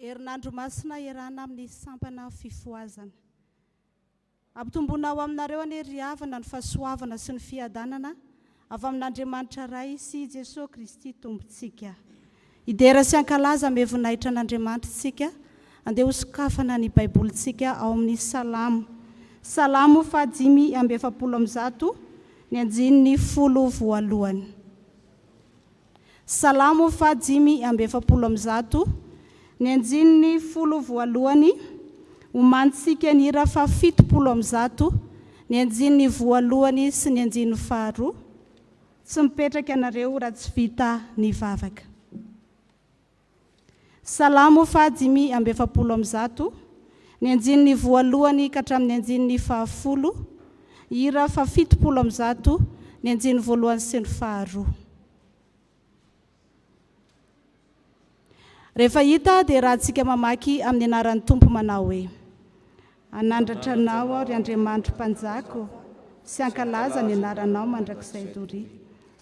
Herinandro masina iarahana amin'ny sampana fifohazana. Ampitomboina ho aminareo anie ry havana ny fahasoavana sy ny fiadanana avy amin'Andriamanitra Ray sy i Jesoa Kristy Tompontsika. Hidera sy hankalaza ame voninahitra an'Andriamanitra isika. Andeha hosokafana ny Baibolintsika ao amin'ny Salamo. Salamo faha 145, ny andininy folo voalohany. Salamo faha 145, ny andininy folo voalohany, Omanintsika ny hira faha 170, ny andininy voalohany sy ny andininy faharoa. Tsy mipetraka ianareo raha tsy vita ny vavaka. Salamo faha 145, ny andininy voalohany ka hatramin'ny andininy fahafolo, Hira faha 170, ny andininy voalohany sy ny faharoa. Rehefa hita dia rahantsika mamaky amin'ny anaran'ny Tompo manao hoe, Hanandratra Anao aho, ry Andriamanitro Mpanjaka ô, sy hankalaza ny anaranao mandrakizay doria.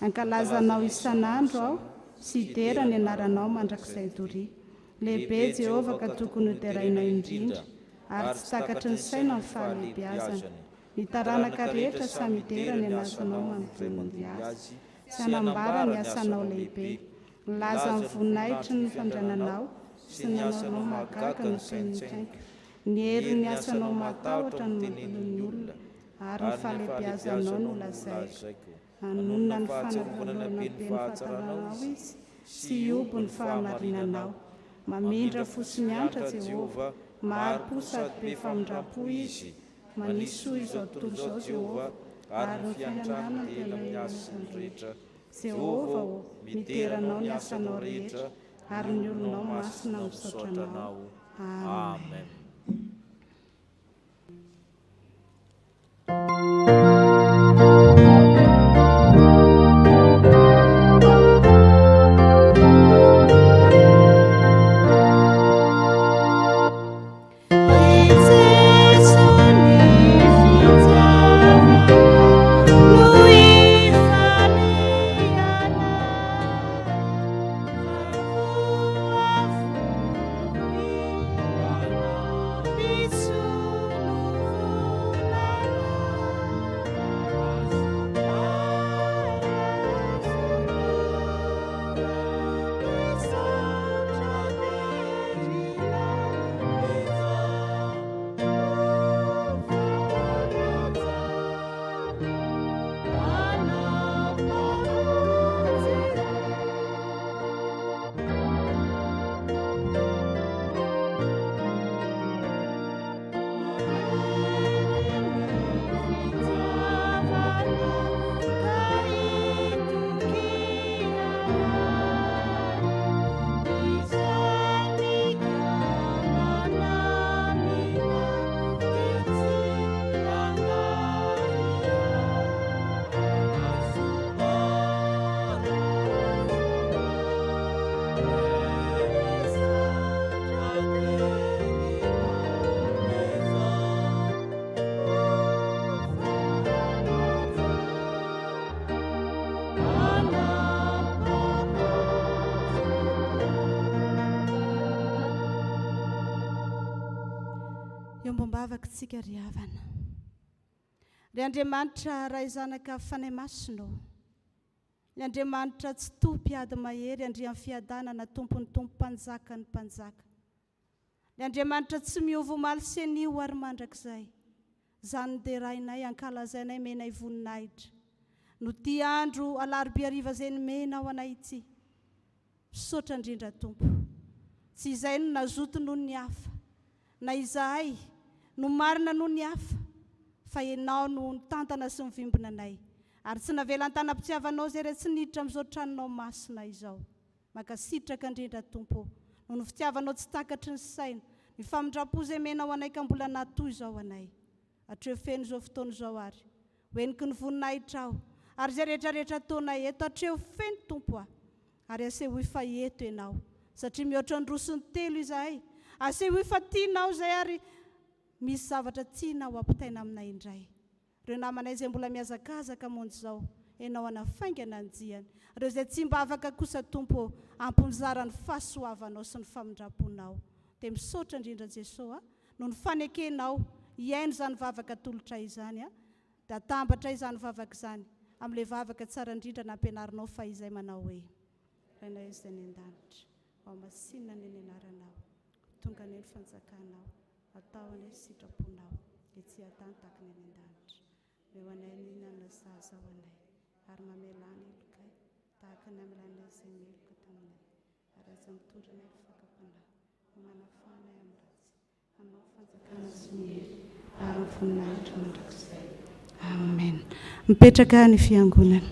Hankalaza Anao isan'andro aho sy hidera ny anaranao mandrakizay doria. Lehibe Jehovah ka tokony hoderaina indrindra, ary tsy takatry ny saina ny fahalehibiazany. Ny taranaka rehetra samy hidera ny anasanao mampionony azy, sy hanambara ny asanao lehibe. Milaza ny voninahitry ny fandrananao sy ny asanao mahagaga no saintsainiko. Ny herin'ny asanao mahatahotra no mampinono ny olona, ary ny fahalehibiazanao no lazaiko. Hanonona ny fanapalohana be ny fahatsaranao izy, sy hihoby ny fahamarinanao. Mamindra fo sy miantra Jehovah, mahari-po sady be famindram-po izy. Manisy soa izao tontolo izao Jehovah, ary ny fiantrana dia ela amin'ny hasiny rehetra. Jehovah ô, midera Anao ny asanao rehetra, ary ny olonao masina misaotra Anao. Amen. Iombom-bavaka tsika ry havana. Ry Andriamanitra Ray Zanaka Fanahy Masina ô. Ny Andriamanitra Tsitoha Mpiady Mahery Andrian'ny Fiadanana Tompon'ny Tompo Mpanjakan'ny Mpanjaka. Ny Andriamanitra tsy miova omaly sy anio ary mandrakizay. Zany derainay, ankalazainay, menay voninahitra. No ty andro alarobia hariva zay nomenao anay ity. Misaotra indrindra Tompo. Tsy izay no nazoto noho ny hafa, na izahay no marina noho ny hafa, fa Ianao no nitantana sy nivimbina anay, ary tsy navela an-tanam-pitiavanao izay re tsy niditra amin'izao tranonao masina izao. Mankasitraka indrindra Tompo ô, noho ny fitiavanao tsy takatry ny saina, ny famindram-po izay omenao anay ka mbola nahatoy izao anay. Hatreo feno izao fotoana izao ary ho heniky ny voninahitrao, ary izay rehetra rehetra ataonay eto, hatreo feno Tompo a! Ary asehoy fa eto Ianao, satria mihoatra ny roa sy ny telo izahay. Asehoy fa tianao izay ary misy zavatra tianao hampitaina aminay indray. Ireo namanay izay mbola mihazakazaka hamonjy izao, Ianao hanafaingana ny diany. Ireo izay tsy mba afaka kosa, Tompo ô, ampy mizara ny fahasoavanao sy ny famindram-ponao. Dia misaotra indrindra Jesoa a, noho ny fanekenao hihaino izany vavaka atolotray izany a, dia atambatray izany vavaka izany amin'ilay vavaka tsara indrindra nampianarinao fahizay manao hoe, Rainay izay any an-danitra, hohamasinina anie ny anaranao, ho tonga anie ny fanjakanao, atao anie ny sitraponao, etsy an-tany tahaka ny any an-danitra. Omeo anay ny hinana sahaza ho anay, ary mamelà ny helokay, tahaka ny namelanay izay meloka taminay. Ary aza mitondra anay ho fakam-panahy, fa manafaha anay amin'ny ratsy. Anao ny fanjakana sy ny hery ary ny voninahitra mandrakizay. Amen. Mipetraka ny fiangonana.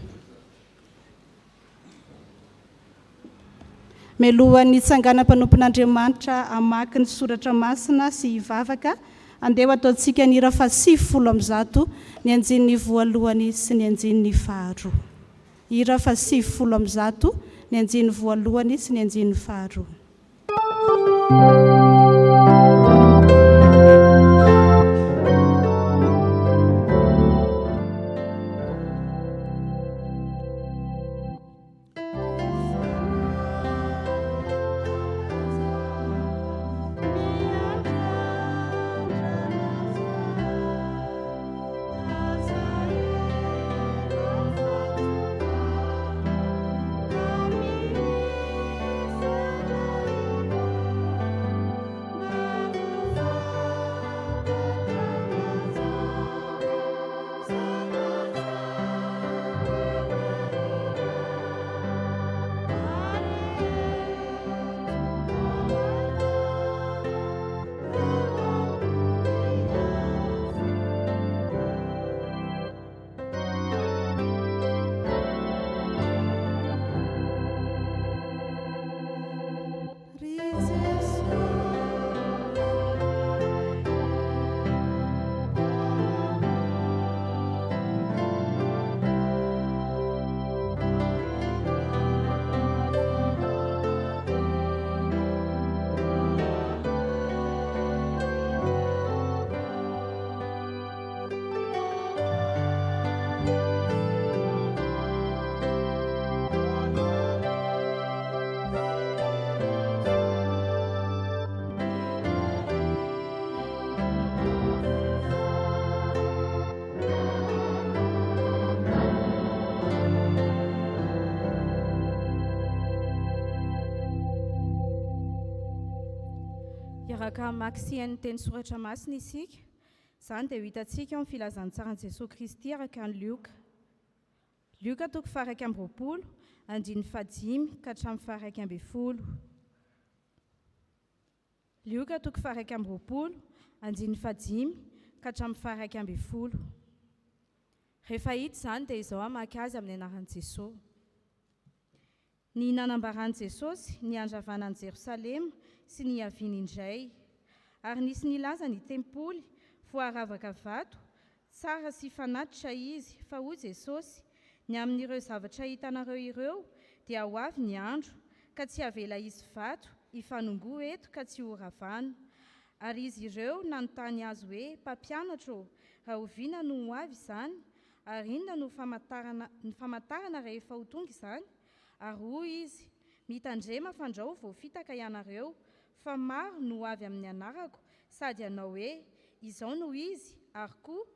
Mialohan'ny hitsanganan'ny mpanompon'Andriamanitra hamaky ny soratra masina sy hivavaka, andeha ho ataontsika ny hira faha-190, ny andininy voalohany sy ny andininy faharoa. Hira faha-190, ny andininy voalohany sy ny andininy faharoa. Hiaraka hamaky sy hihaino ny teny soratra masina isika. Izany dia ho hitantsika ao amin'ny filazantsaran'i Jesoa Kristy araka an'i Lioka. Lioka toko faha-21, andininy fahadimy ka hatramin'ny faha-11. Lioka toko faha-21, andininy fahadimy ka hatramin'ny faha-11. Rehefa hita izany dia izao hamaky azy amin'ny anaran'i Jesoa. Ny nanambaran'i Jesosy ny handravana an'i Jerosalema sy ny hiaviany indray. Ary nisy nilaza ny tempoly voaravaka vato tsara sy fanatitra izy, fa hoy Jesosy, Ny amin'ireo zavatra hitanareo ireo dia ho avy ny andro, ka tsy havela hisy vato hifanongoa eto ka tsy horavana. Ary izy ireo nanontany Azy hoe, Mpampianatra ô, rahoviana no ho avy izany? Ary inona no famantarana ny famantarana rehefa ho tonga izany? Ary hoy izy, Mitandrema fandrao voafitaka ianareo, fa maro no ho avy amin'ny anarako sady hanao hoe, Izao no izy, ary koa,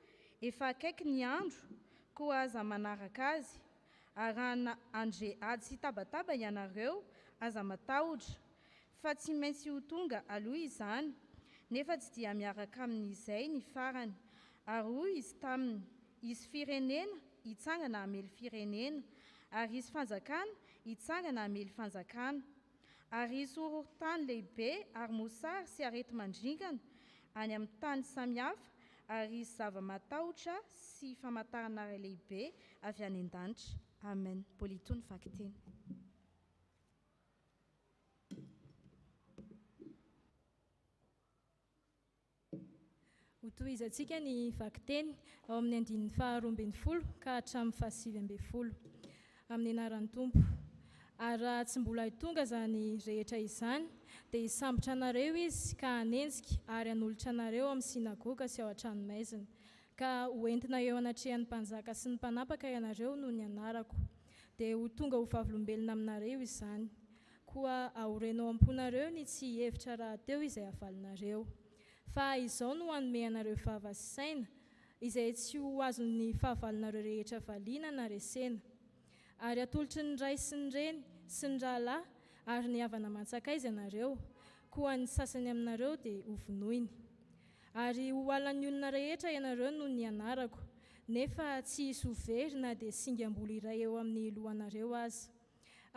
Efa akaiky ny andro, koa aza manaraka azy. Ary raha handre ady sy tabataba ianareo, aza matahotra, fa tsy maintsy ho tonga aloha izany, nefa tsy dia miaraka amin'izay ny farany. Ary hoy izy taminy, Hisy firenena hitsangana hamely firenena, ary hisy fanjakana hitsangana hamely fanjakana. Ary hisy horohorontany lehibe ary mosary sy areti-mandringana any amin'ny tany samihafa, ary hisy zava-mahatahotra sy famantarana lehibe avy any an-danitra. Amen. Bolito ny vakiteny. Hotohizantsika ny vakiteny ao amin'ny andininy faha-12 ka hatramin'ny faha-19. Amin'ny anaran'ny Tompo. Ary raha tsy mbola tonga izany rehetra izany, dia hisambotra anareo izy ka hanenjika ary hanolotra anareo ao amin'ny synagoga sy ao an-tranomaizina. Ka hoentina eo anatrehan'ny mpanjaka sy ny mpanapaka ianareo noho ny anarako. Dia ho tonga ho vavolombelona aminareo izany. Koa aoreno ao am-ponareo ny tsy hihevitra rahateo izay havalinareo. Fa izao no hanome anareo vava sy saina, izay tsy ho azon'ny fahavalonareo rehetra valiana na resena. Ary hatolotry ny ray sy ny reny sy ny rahalahy ary ny havana aman-tsakaiza ianareo, koa ny sasany aminareo dia hovonoiny. Ary ho halan'ny olona rehetra ianareo noho ny anarako, nefa tsy hisy ho very na dia singam-bolo iray eo amin'ny lohanareo aza.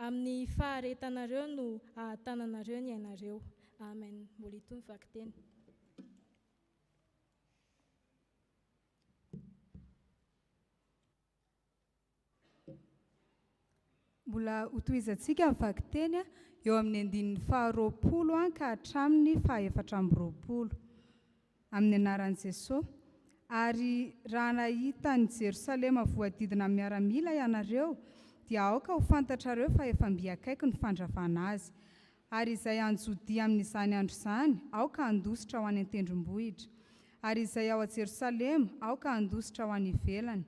Amin'ny faharetanareo no hahatananareo ny ainareo. Amen. Mbola hitohy ny vakiteny. Mbola hotohizantsika ny vakiteny eo amin'ny andininy faharoapolo ka hatramin'ny fahaefatra amby roapolo. Amin'ny anaran'i Jesoa. Ary raha nahita an'i Jerosalema voadidina miaramila ianareo, dia aoka ho fantatrareo fa efa mby akaiky ny fandravana azy. Ary izay any Jodia amin'izany andro izany, aoka handositra ho any an-tendrombohitra. Ary izay ao Jerosalema, aoka handositra ho any ivelany.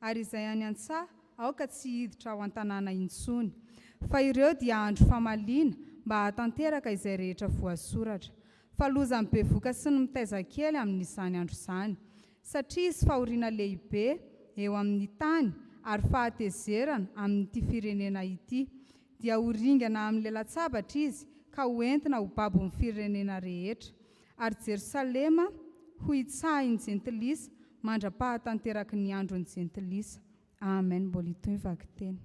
Ary izay any an-tsaha, aoka tsy hiditra ao an-tanàna intsony. Fa ireo dia andro famaliana, mba hahatanteraka izay rehetra voasoratra. Fa loza ny bevoka sy ny mitaiza kely amin'izany andro izany. Satria hisy fahoriana lehibe eo amin'ny tany ary fahatezerana amin'ity firenena ity. Dia ho ringana amin'ny lelan-tsabatra izy ka ho entina ho babon'ny firenena rehetra. Ary Jerosalema ho hitsahin'ny jentilisa mandra-pahatanteraky ny andron'ny jentilisa. Amen. Mbola hitohy ny vakiteny.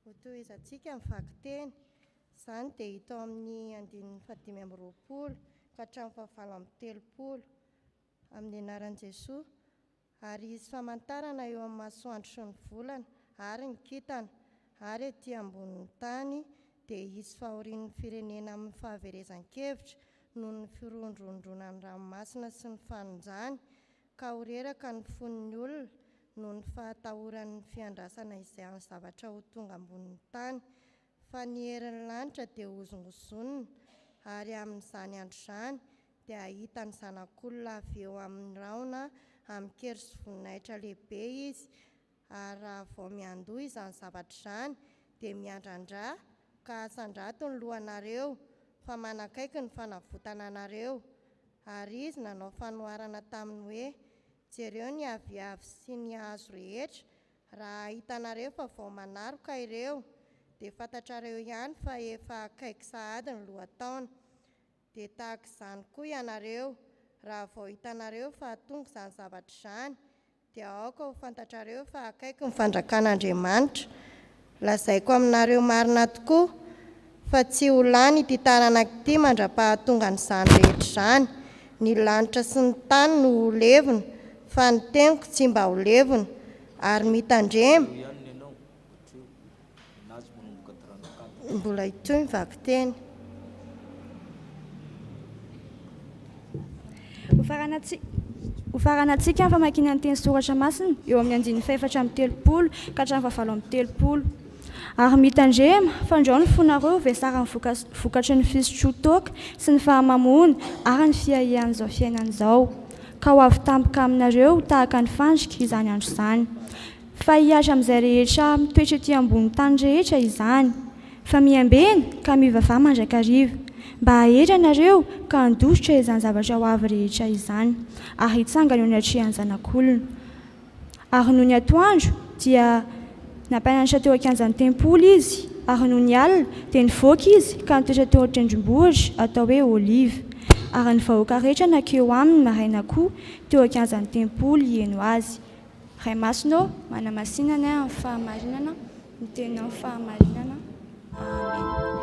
Hotohizantsika ny vakiteny. Izany dia hita ao amin'ny andininy fahadimy amby roapolo ka hatramin'ny fahavalo amby telopolo. Amin'ny anaran'i Jesoa. Ary hisy famantarana eo amin'ny masoandro sy ny volana ary ny kintana, ary ety ambonin'ny tany dia hisy fahorian'ny firenena amin'ny fahaverezan-kevitra noho ny firohondrohondronan'ny ranomasina sy ny fanonjany, ka ho reraka ny fon'ny olona noho ny fahatahorany ny fiandrasana izay any zavatra ho tonga ambonin'ny tany. Fa ny herin'ny lanitra dia hozongozonina, ary amin'izany andro izany dia hahita ny Zanak'olona avy eo amin'ny rahona amin-kery sy voninahitra lehibe izy. Ary raha vao miandoha izany zavatra izany, dia miandrandrà ka asandrato ny lohanareo, fa manakaiky ny fanavotana anareo. Ary izy nanao fanoharana taminy hoe, Jereo ny aviavy sy ny hazo rehetra, raha hitanareo fa vao manaroka ireo, dia fantatrareo ihany fa efa akaiky sahady ny lohataona. Dia tahaka izany koa ianareo, raha vao hitanareo fa tonga izany zavatra izany, dia aoka ho fantatrareo fa akaiky ny fandrakan'Andriamanitra. Lazaiko aminareo marina tokoa fa tsy ho lany ity taranaka ity mandra-pahatongan'izany rehetra izany. Ny lanitra sy ny tany no ho levona, fa ny teniko tsy mba ho levona. Ary mitandrema. Mbola hitohy ny vakiteny. Hofaranantsika ny famakiana ny teny soratra masina eo amin'ny andininy fahefatra amby telopolo ka hatramin'ny fahavalo amby telopolo. Ary mitandrema, fandrao ny fonareo ho vesaran'ny vokatry ny fisotroan-toaka sy ny fahamamoana ary ny fiahian'izao fiainana izao, ka ho avy tampoka aminareo tahaka ny fandrika izany andro izany. Fa hihatra amin'izay rehetra mitoetra ety ambonin'ny tany rehetra izany. Fa miambena ka mivavaha mandrakariva, mba hahery anareo ka handositra izany zavatra ho avy rehetra izany, ary hitsangana eo anatrehan'ny Zanak'olona. Ary nony atoandro, dia nampianatra teo an-kianjan'ny tempoly izy, ary nony alina, dia nivoaka izy ka nitoetra teo an-tendrombohitra atao hoe Oliva. Ary ny vahoaka rehetra nankeo aminy maraina koa teo an-kianjan'ny tempoly hiheno azy. Ray Masina ô, manamasina anay amin'ny fahamarinana, ny teninao fahamarinana. Amen.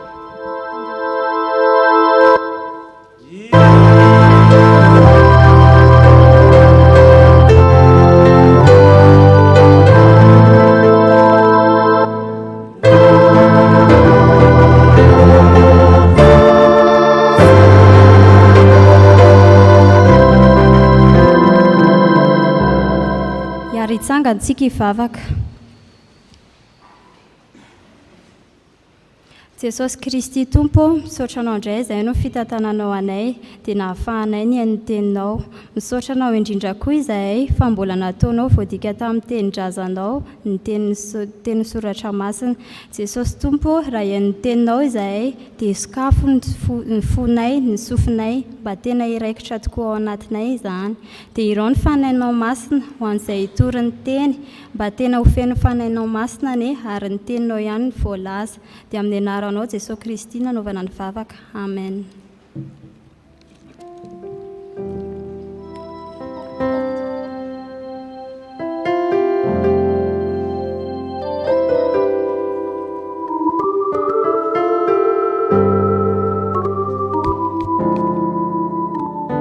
Hiara hitsangana tsika hivavaka. Jesosy Kristy Tompo ô, misaotra Anao indray izahay noho ny fitantananao anay, dia nahafahanay nihaino ny Teninao. Misaotra Anao indrindra koa izahay fa mbola nataonao voadika tamin'ny tenin-drazanao ny tenin'ny tenin'ny Soratra Masina. Jesosy Tompo ô, raha hihaino ny Teninao izahay, dia sokafo ny fo ny fonay, ny sofinay, mba tena hiraikitra tokoa ao anatinay izany. Dia irao ny Fanahinao Masina ho an'izay hitory ny Teny, Mba tena ho feno Fanahinao Masina anie ary ny Teninao ihany no voalaza. Dia amin'ny Anaranao Jesoa Kristy nanaovana ny vavaka. Amen.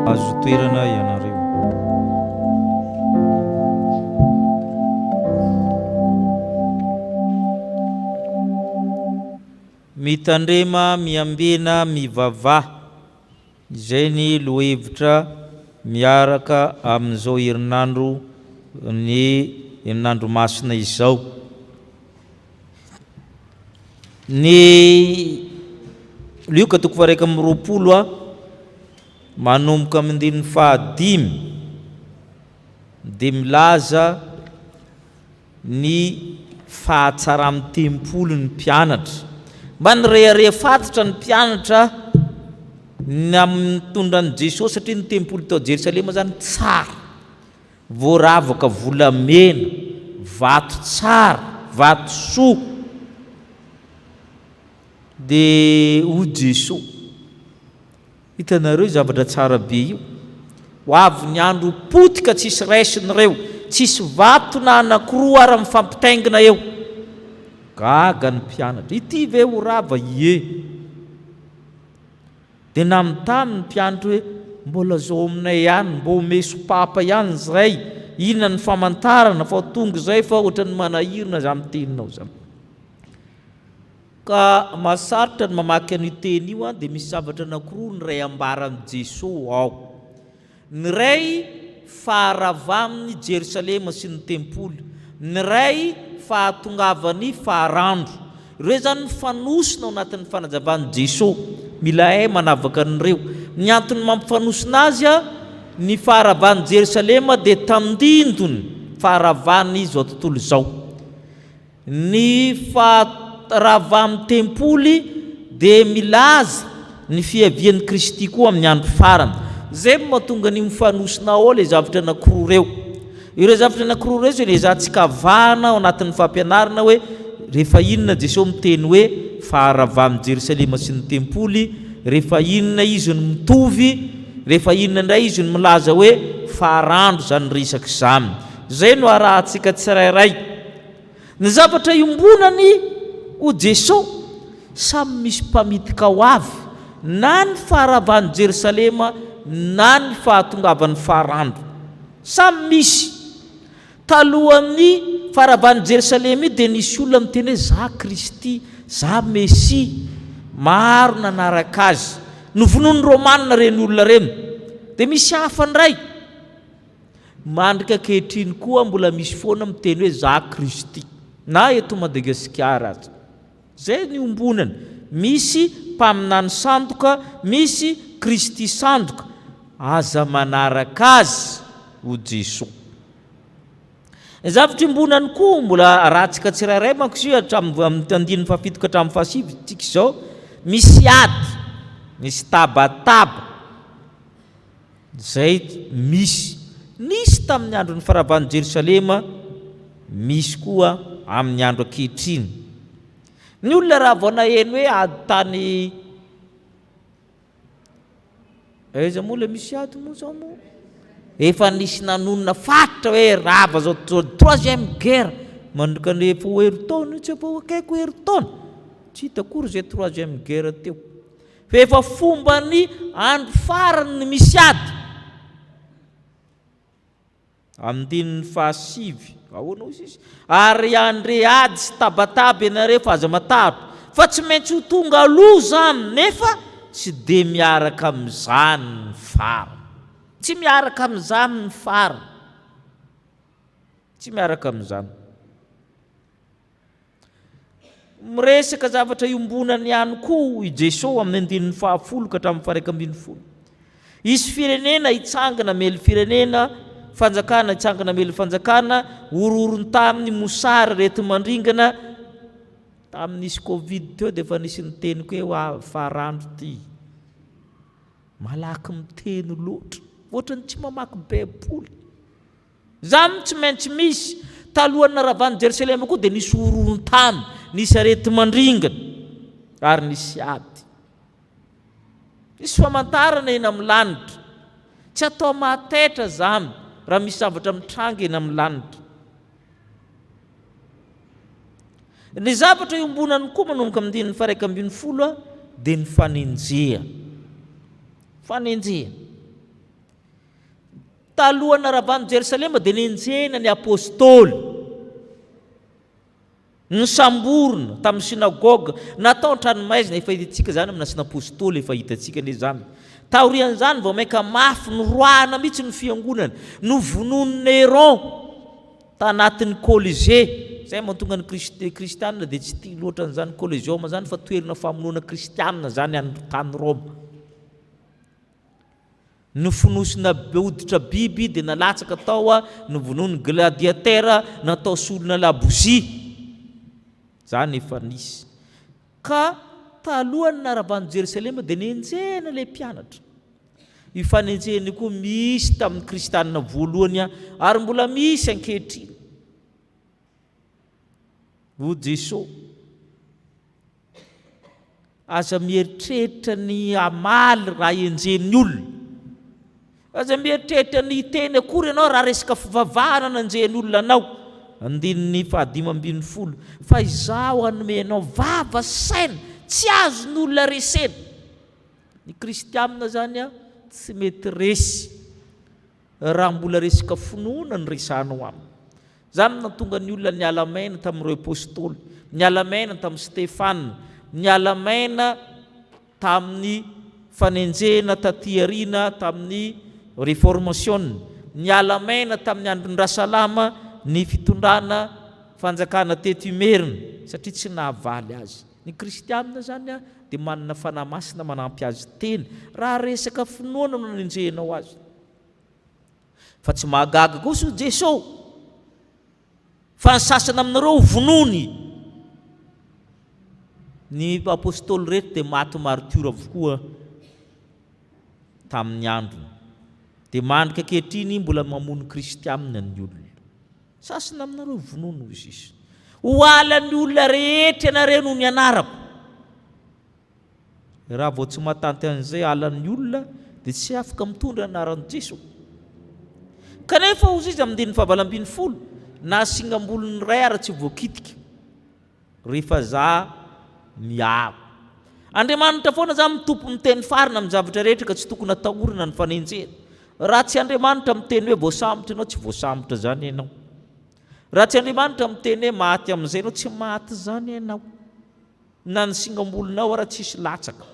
Azo toerana ianareo. Mitandrema, miambena, mivavaha. Izay ny lohahevitra miaraka amin'izao herinandro ny herinandro masina izao. Ny Lioka toko faha-21 a, manomboka amin'ny andininy fahadimy dia milaza ny fahatsaran'ny tempoly ny mpianatra. Mba nirehareha fatitra ny mpianatra ny amin'ny nitondran'i Jesosy satria ny tempoly tao Jerosalema zany tsara. Voaravaka volamena, vato tsara, vato soa. Dia hoy Jesoa, Hitanareo io zavatra tsara be io? Ho avy ny andro ho potika tsisy raisina ireo, tsisy vato na anankiroa ara mifampitaingina eo. Gaga ny mpianatra, Ity ve ho rava? Ie. Dia nanontany ny mpianatra hoe, Mba lazao aminay ihany, mba omeo sopapa ihany izahay, inona ny famantarana fa tonga izay fa ohatran'ny manahirana izany teninao izany. Ka mahasarotra ny mamaky an'io teny io dia misy zavatra anankiroa ny iray ambaran'i Jesoa ao. Ny iray faharavan'i Jerosalema sy ny tempoly, ny iray fahatongavan'ny faharandro. Ireo izany mifanosona ao anatin'ny fanazavan'i Jesoa. Mila hay manavaka an'ireo. Ny antony mampifanosona azy, ny faharavan'i Jerosalema dia tandindon'ny faharavan'izao tontolo izao. Ny faharavan'ny tempoly dia milaza ny fiavian'i Kristy koa amin'ny andro farany. Izay no mahatonga ny mifanosona ao ilay zavatra anankiroa ireo. Ireo zavatra anankiroa ireo izay ezahantsika avahana ao anatin'ny fampianarana hoe rehefa inona Jesosy miteny hoe faharavan'i Jerosalema sy ny tempoly, rehefa inona Izy no mitovy, rehefa inona indray Izy no milaza hoe farandro izany resaka izany. Izay no arahantsika tsirairay. Ny zavatra iombonany ho Jeso, samy misy mpamitika ho avy, na ny faharavan'i Jerosalema na ny fahatongavan'ny farandro. Samy misy. Talohan'ny faharavan'i Jerosalema io dia nisy olona niteny hoe za Kristy, za Mesia. Maro nanaraka azy. Novonoin'ny Romana ireny olona ireny. Dia misy hafa indray. Mandrika ankehitriny koa mbola misy foana miteny hoe za Kristy. Na eto Madagasikara aza. Zay ny iombonana. Misy mpaminany sandoka, misy Kristy sandoka. Aza manaraka azy hoy Jesoa. Ny zavatra iombonany koa mbola arahantsika tsirairay manko izy io hatramin'ny andininy fahafito ka hatramin'ny fahasivy tsika izao, misy ady, misy tabataba. Izay misy. Nisy tamin'ny andron'ny faharavan'i Jerosalema, misy koa amin'ny andro ankehitriny. Ny olona raha vao naheno hoe ady tany aiza moa ilay misy ady moa izao moa? Efa nisy nanonona faritra hoe rava izao tontolo, troisième guerre, manomboka ny efa ho herintaona io, tsy efa ho akaiky ho herintaona, tsy hita akory izay troisième guerre teo. Fa efa fomban'ny andro farany ny misy ady. Andininy fahasivy, ahoana hoy izy? Ary handre ady sy tabataba ianareo fa aza matahotra, fa tsy maintsy ho tonga loza aminy, nefa tsy dia miaraka amin'izany ny farany. Tsy miaraka amin'izany ny farany. Tsy miaraka amin'izany. Miresaka zavatra iombonana ihany koa i Jesoa amin'ny andininy fahafolo ka hatramin'ny faha-11. Hisy firenena hitsangana hamely firenena, fanjakana hitsangana hamely fanjakana, horohoron-tany, mosary, areti-mandringana. Tamin'ny nisy covid teo dia efa nisy niteny koa hoe avy farandro ity. Malaky miteny loatra. Ohatran'ny tsy mamaky baiboly. Izany tsy maintsy misy. Talohan'ny naravan'i Jerosalema koa dia nisy horohoron-tany, nisy areti-mandringana, ary nisy ady. Nisy famantarana eny amin'ny lanitra. Tsy atao mahataitra izany raha misy zavatra mitranga eny amin'ny lanitra. Ny zavatra iombonany koa manomboka amin'ny andininy faha-11 dia ny fanenjehana. Fanenjehana. Talohan'ny naravan'i Jerosalema dia nenjehina ny apostoly. Nosamborina tamin'ny synagoga, natao an-tranomaizina, efa hitantsika izany amin'ny nasin'ny apostoly, efa hitantsika anie izany. Taorian'izany vao mainka mafy, noroahana mihitsy ny fiangonana, novonoin'i Néron tanatin'ny Colisée. Izay mahatonga ny kristianina dia tsy tia loatra an'izany Coliseum izany fa toerana famonoana kristianina izany any tany Roma. Nofonosina hoditra biby dia nalatsaka tao, novonoin'ny gladiatera, natao solona labozia. Izany efa nisy. Ka talohan'ny naharavan'i Jerosalema dia nenjehina ilay mpianatra. Io fanenjehina io koa misy tamin'ny kristianina voalohany ary mbola misy ankehitriny. O Jeso, aza mieritreritra ny hamaly raha enjehin'ny olona. Aza mieritreritra ny hiteny akory ianao raha resaka fivavahana no enjehin'ny olona anao. Andininy fahadimy ambin'ny folo, Fa izaho hanome anao vava saina tsy azon'olona resena. Ny kristianina izany tsy mety resy raha mbola resaka finoana no resahanao aminy. Izany no nahatonga ny olona niala maina tamin'ireo apostoly, niala maina tamin'i Stefana, niala maina tamin'ny fanenjehana taty aoriana tamin'ny Reformasiona, niala maina tamin'ny andron'i Rasalama ny fitondrana fanjakana teto Imerina satria tsy nahavaly azy. Ny kristianina izany dia manana Fanahy Masina manampy azy teny raha resaka finoana no nanenjehinao azy. Fa tsy mahagaga kosa hoy Jeso fa ny sasany aminareo ho vonoiny. Ny apostoly reto dia maty martiora avokoa tamin'ny androny. Dia mandrika ankehitriny mbola mamono kristianina ny olona. Sasany aminareo vonoiny hoy Jeso. Ho halan'ny olona rehetra ianareo noho ny anarako. Raha vao tsy mahatanty an'izay halan'ny olona dia tsy afaka mitondra ny anaran'i Jeso. Kanefa hozy izy amin'ny andininy fahavalo ambin'ny folo, na singam-bolon'ny iray ara tsy voakitika rehefa za miaro. Andriamanitra foana zany mitompo miteny farina amin'ny zavatra rehetra ka tsy tokony atahorana ny fanenjehana. Raha tsy Andriamanitra miteny hoe voasambotra ianao tsy voasambotra zany ianao. Raha tsy Andriamanitra miteny hoe maty amin'izay ianao tsy maty zany ianao. Na ny singam-bolonao ara tsisy latsaka.